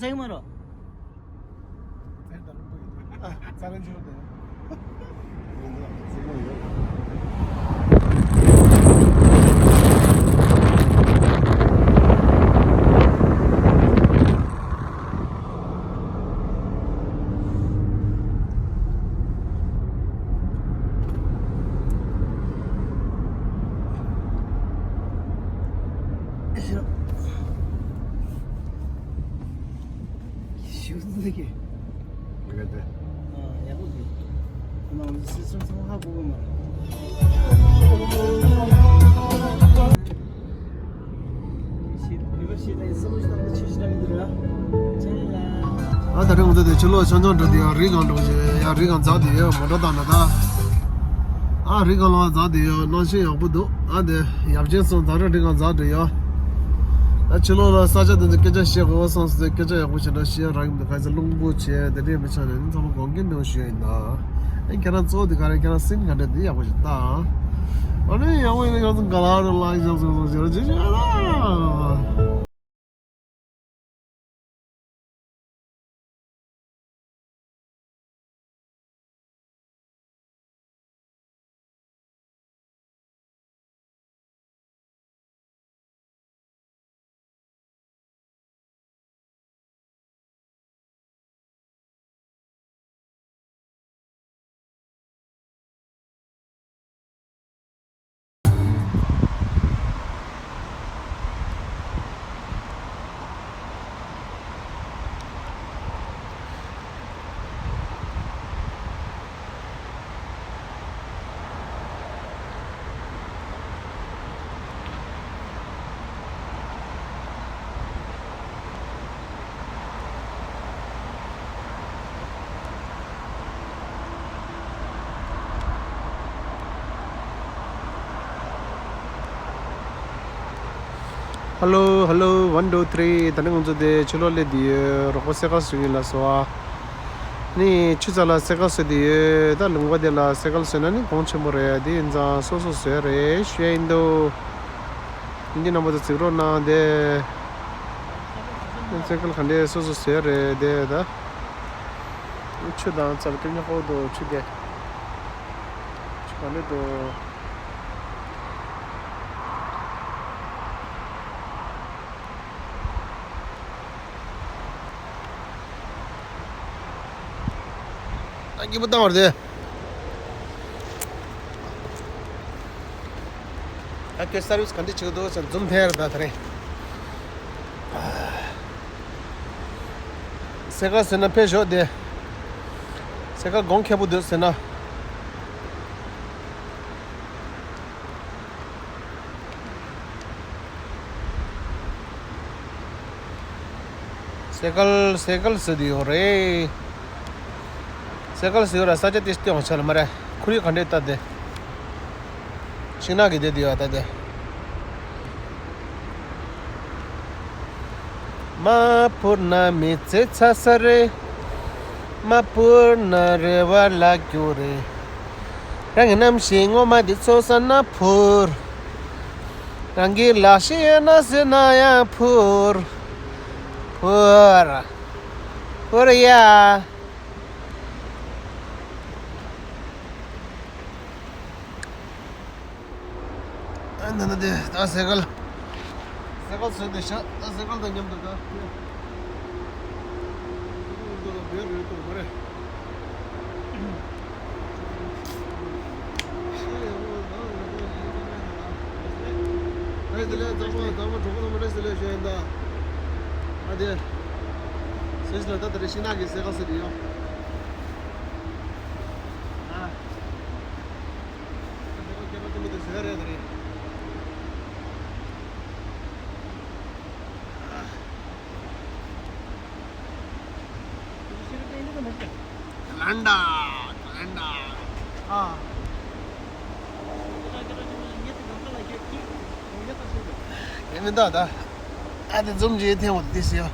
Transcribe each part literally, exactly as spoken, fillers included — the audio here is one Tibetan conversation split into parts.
ཡིན་མ་རོ། ཚེ་ད་རུང་པོ་ཡིན། ཨ། ཚ་རན་ཆུ་དེ། ཞུ་ཟིག་གི། ཡག་གི་དེ། ཨ། ཡག་པོ་འདུག་ཁོ་ན་ང་ཚོ་སི་སི་ཊམ་ཚང་མ་ཧ་གོ་གི་མ་རེད། ཨ། ད་རེས་ང་ཚོ་དེ་ཕྱི་ལོགས་ཆང་ཆང་འགྲོ་དུས་ཡང་རི་སྒང་འགྲོ་བཞིན་ཡང་རི་སྒང་འཛེགས་དུས་ཡང་མོ་ཊ་བཏང་ན་ད། ཨ། རི་སྒང་ལ་འཛེགས་དུས་ཡང་གནམ་གཤིས་ཡག་པོ་འདུག་ཨ། དེ་ཡབ་ཆེན་སོང་ད་རེས་རི་སྒང་འཛེགས་དུས་ཡང་། ད་ཕྱི་ལོགས་ལ་ས་ཆ་དེ་ཚོ་སྐད་ཆ་བཤད་དགོས་བསམ་སོང་། སྐད་ཆ་ཡག་པོ་ཞེ་དྲག་བཤད་རག་གི་མི་འདུག་ག་ཚོད་རླུང་པོ་ཆེ་དེ་འདྲས་མི་ཆགས་ནས་ཚང་མ་དགོངས་འགལ་མེད་པ་ཞུ་ཡ་ཡིན་ད། ཨ། ཁྱེད་རང་གཙོ་བོ་དེ་ག་རེ། ཁྱེད་རང་སིན་ག་འདྲ་འདི་ཡག་པོ་ཞིག་ལྟ། ཨ་ནི་ཡག་པོ་ཡིན་ན་ཁྱེད་རང་ཚོ་ག་ལ་རང་ལ་ཡག་པོ་ཞིག་ལྟ། Hello, hello, one, two, three. ད་ནི་ང་ཚོ་དེ་ཕྱི་ལོགས་སླེབས་བསྡད་ཡོད། རོགས་པ་སེ་ཁལ་བཟོ་གི་ཡིན་ལབ་སོང་ཨ། ནི་ཆུ་ཚ་ལ་སེ་ཁལ་བཟོ་བསྡད་ཡོད། ད་ལུང་པ་དེ་ལ་སེ་ཁལ་བཟོས་ན་ནི་གོང་ཆེན་པོ་རེད། དེ་ཡིན་ཙང་སོ་སོ་བཟོས་རེད་ཞུ་ཡ་ཡིན་འདུག་ཡིན་གྱི་རྣམ་པ་ཚོ་གཟིགས་རོགས་གནང་དེ། སེ་ཁལ་ག་འདྲས་སོ་སོ་བཟོས་རེད་དེ་ད། ཆུ་དང་རྩྭ་ལ་སྐྱོན་ཉག་ཁོག་འདུག་ཆུ་དེ། ཆུ་ག་འདྲས་འདུག་ཨ། སྐྱིད་པོ་བཏང་བ་རེད་དེ། ད་ཁྱོད་སར་བིས་ག་འདྲ་བྱེད་ཀྱི་འདུག་ཟེར་འཛུམ་ཕེར་ད་ད་རེད། སེ་ཁལ་ཟེར་ན་ཕེབས་ཤོག་དེ། སེ་ཁལ་གོང་ཁེ་པོ་འདུག་ཟེར་ན། སེ་ཁལ་སེ་ཁལ་ཟེར་དུ་ཡོད་རེད། སེ་ཁལ་ཟེར་ཡོད་ར། ས་ཆ་དེ་སྟོན་ཆ་ལ་མ་རེད། ཁོར་ཡུག་ག་འདྲས་ལྟ་དེ། ཤིང་ནགས་ཀྱི་དེ་དེ་ཡོད་ད་དེ། མ་ཕུར་ན་མི་ཚེ་ཚ་ས་རེད། མ་ཕུར་ན་རེ་བ་ལ་རྒྱུ་རེད། རང་གི་རྣམ་ཤེས་ངོ་མ་དེ་འཚོ་ས་ན་ཕུར། རང་གི་ལག་ཤེས་ཡོད་ན་ཟེར་ན་ཡང་ཕུར། ཕུར། ཕུར་ཡ། ཨ། ན་ན་དེ་ད་སེ་ཁལ། སེ་ཁལ་བཟོས་ཏེ་བཞག་ད་སེ་ཁལ་དང་མཉམ་དུ་ད། འདུག་ལ་བེར་རེད་འདུག་མ་རེད། རེད་དེ་ལས་རྫོགས་པ་རྫོགས་པ་གྲོགས་པོ་ཚང་མ་རེད་ཟེར་ལས་བཤད་ཡིན་ད། ཨ་དེ། སེ་ཤི་ལ་ད་ད་རེས་ཤིང་ནགས་ཀྱི་སེ་ཁལ་ཟེར་དེ་ཡོད། ཨ། ལན་ད། ལན་ད། ཨ། ཡིན་མིན་ད་ད། ཨ་དེ་འཛུམ་གྱིས་འཐེན་འོང་དེ་ཟེར་ཡ།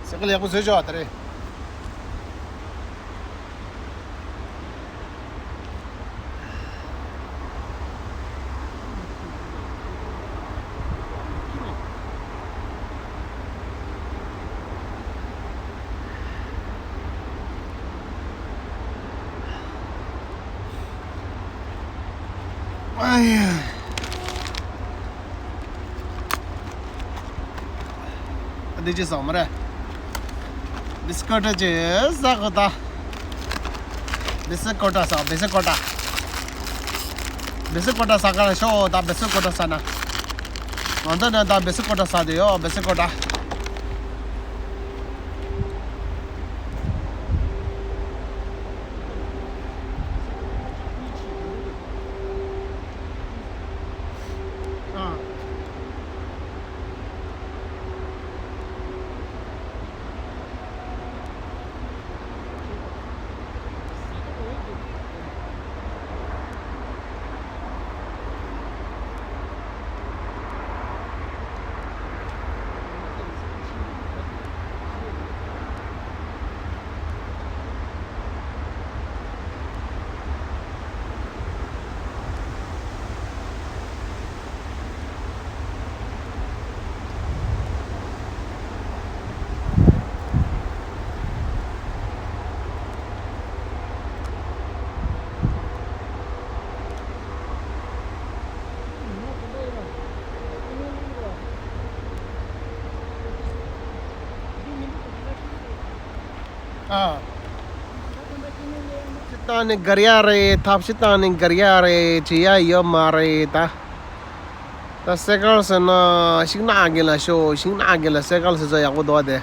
སེ་ཁལ་ཡག་པོ་བཟོས་ཤག་ད་རེས། ཨ་ཡ། འདི་ཅི་ཟ་མ་རེད། བི་སི་ཀོ་ཊ་ཅི་ཟ་གོ་ད། བི་སི་ཀོ་ཊ་ཟ། བི་སི་ཀོ་ཊ། བི་སི་ཀོ་ཊ་ཟ་ག་ལ་ཤོག་ད། བི་སི་ཀོ་ཊ་ཟ་ན། ང་ཚོ་ནས་ད་བི་སི་ཀོ་ཊ་ཟ་དེ་ཡོད། བི་སི་ཀོ་ཊ། ཨ། ཐབས་ཤེས་བཏང་ནས་གར་ཡ་རེད། ཐབས་ཤེས་བཏང་ནས་གར་ཡ་རེད། བྱེད་ཡ་ཡོད་མ་རེད་ད། ད་སེ་ཀལ་ཟེར་ན་ཤིང་ནགས་གི་ལ་ཤོ། ཤིང་ནགས་གི་ལ་སེ་ཀལ་ཟེར་ཚོ་ཡག་པོ་འདུག་བ་དེ།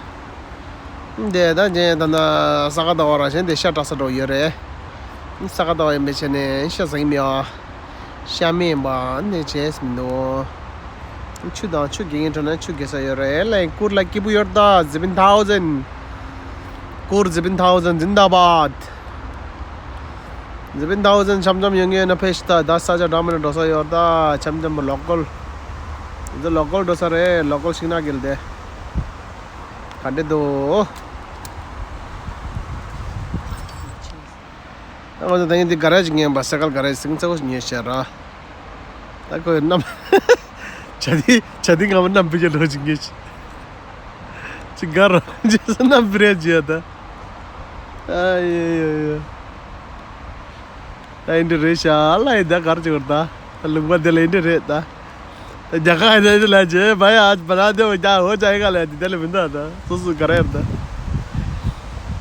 འདི་ད་ཅན་ད་ན་ས་ག་ཟླ་བ་རང་བཞིན་དེ་ཤ་བཀྲ་ས་འགྲོ་ཡོད་རེད། ས་ག་ཟླ་བ་ཡིན་པའི་ཆ་ནས་ཤ་ཟ་གི་མེད་ཨ། ཤ་མེད་པ་ནི་བྱས་མི་འདུག་ཆུ་དང་ཆུ་རྒྱག་མཁན་ཁྲོད་ན་ཆུ་རྒྱག་ས་ཡོད་རེད། ལའི་གུར་ལ་སྐྱིད་པོ་ཡོད་ད། ཛི་པིན་ཐའོ་ཟན། གུར་ཛི་པིན་ཐའོ་ཟན་ཛིན་དཱ་བཱད། ཛི་པིན་ཐའོ་ཟན་འཆམ་འཆམ་ཡོང་ངེས་ན་ཕེ་ཤི་ད། ད་ས་ཆ་འདྲ་མི་འདྲ་འགྲོ་ས་ཡོད་ད། འཆམ་འཆམ་པོ་ལོ་ཀལ། འདི་ལོ་ཀལ་འགྲོ་ས་རེད། ལོ་ཀལ་ཤིང་ནགས་གི་ལ་དེ། ག་འདྲ་འདུག་ང་ཚོ་ད་ཡིན་འདི་ག་རེ་ཅིག་ཉན་པ། སེ་ཀལ་ག་རེ་ཟིང་ཚ་བོ་ཞིག་ཉན་ཤེས་ར། ད་ཁོས་གནམ། བྱ་འདི་བྱ་འདི་ང་མ་གནམ་བུ་ཡ་ལོ་ཅིག་ཉན་ཤེས། ཅིག་ག་ར་ཅིག་གནམ་བུ་རེ་ཅིག་ཡ་ད། ཨ་ཡ་ཡ་ཡ། ད་ཡིན་འདི་རེད་ཤག་ལ་ཡིན་ད་གར་ཅིག་བར་ད། ད་ལུང་པ་འདི་ལ་ཡིན་འདི་རེད་ད། རྒྱ་གར་ཡིན་ན་ལ་ཇེ་བ་ཡ་བ་ན་དེ་བ་རྒྱ་ཧོ་ཅ་ཡི་ག་ལ་དེ་དེ་ལ་མི་འདུག་ད། སོ་སོ་ག་རེ་ཡར་ད།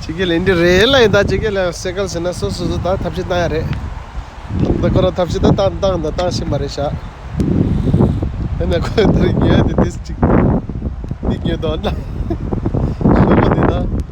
ཅི་གེ་ལེན་དེ་རེད་ལ་ཡིན་ད། ཅི་གེ་ལ་སེ་ཀལ་ཟེར་ན་སོ་སོ་སོ་ད་ཐབས་ཤེས་བཏང་ཡ་རེད། ད་ཁོ་རང་ཐབས་ཤེས་ད་བཏང་བཏང་ད་བཏང་ཤེས་མ་རེད་ཤག་ཡིན་ན་ཁོས་ད་རེ་ཉོས་དེ་དེ་ཅིག་དེ་ཉོས་དོ་ན། ཤོག་པ་དེ་ད།